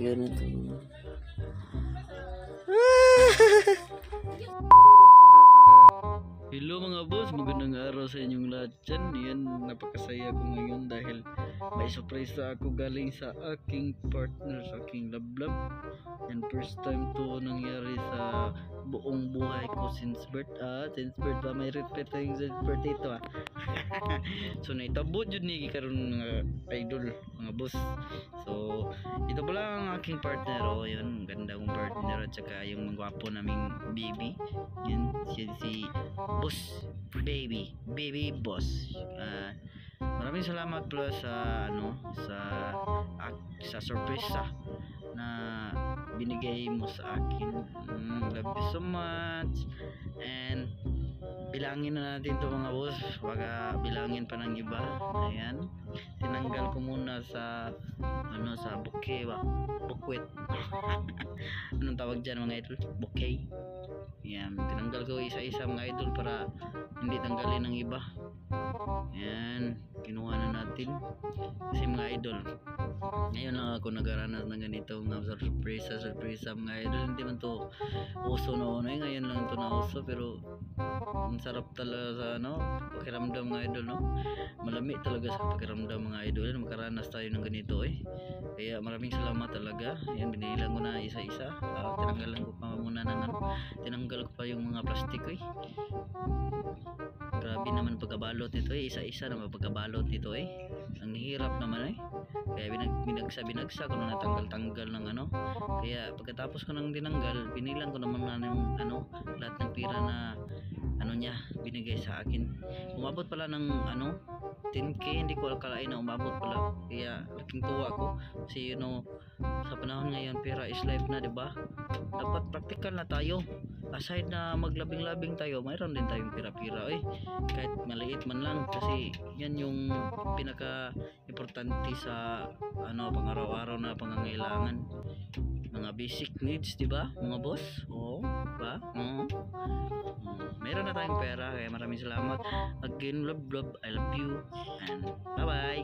Ganito. Hello mga boss, magandang araw sa inyong lahat dyan. Yan, napakasaya ko ngayon dahil may surprise ako galing sa aking partner, sa aking love. Yan, first time to nangyari sa buong buhay ko since birth. Ah, since birth ba? May repeat tayong since birth dito ah. So, naitabo jud ni karon mga idol, mga boss. So, ito pala ang aking partner. Oh, yun, ganda kong partner at saka yung gwapo naming baby. Yan, siya si Boss Baby, Baby Boss. Ah, maraming salamat pala sa ano sa sorpresa na binigay mo sa akin. Love you so much. And bilangin na natin to, mga boss. Baka bilangin pa ng iba. Ayan. Tinanggal ko muna sa ano, sa bouquet ba? Bouquet. Anong tawag diyan, mga idol? Bouquet. Yan, tinanggal ko isa-isa, mga idol, para hindi tanggalin ng iba. Yan, kinuha na natin. Kasi mga idol, ngayon lang ako nagaranas ng ganito mga sorpresa, sorpresa, mga idol. Hindi man to uso noon eh. Ngayon lang to nauso, pero ang sarap talaga sa ano, pakiramdam, mga idol, no? Malami talaga sa pakiramdam, mga idol. Makaranas tayo ng ganito eh. Kaya maraming salamat talaga. Yan, binilang ko na isa-isa. Ah, tinanggalan ko pa muna ng ano, tinanggal ko pa yung mga plastic eh. Grabe naman pagkabalot nito eh. Isa-isa naman pagkabalot nito eh. Ang hirap naman eh. Kaya binagsa binagsa ko na, natanggal-tanggal ng ano. Kaya pagkatapos ko nang tinanggal, binilang ko naman na ng ano, lahat ng pira na ano niya, binigay sa akin. Umabot pala ng ano, 10K. Hindi ko akalain na umabot pala. Kaya laking tuwa ko. Kasi sa panahon ngayon, pera is life na, 'di ba? Dapat practical na tayo. Aside na maglabing-labing tayo, mayroon din tayong pira-pira eh. Kahit maliit man lang, kasi yan yung pinaka importante sa ano, pang-araw-araw na pangangailangan. Mga basic needs, 'di ba? Mga boss? Oo, ba? Oo. Meron na tayong pera, kaya maraming salamat. Again, love, love, I love you and bye-bye.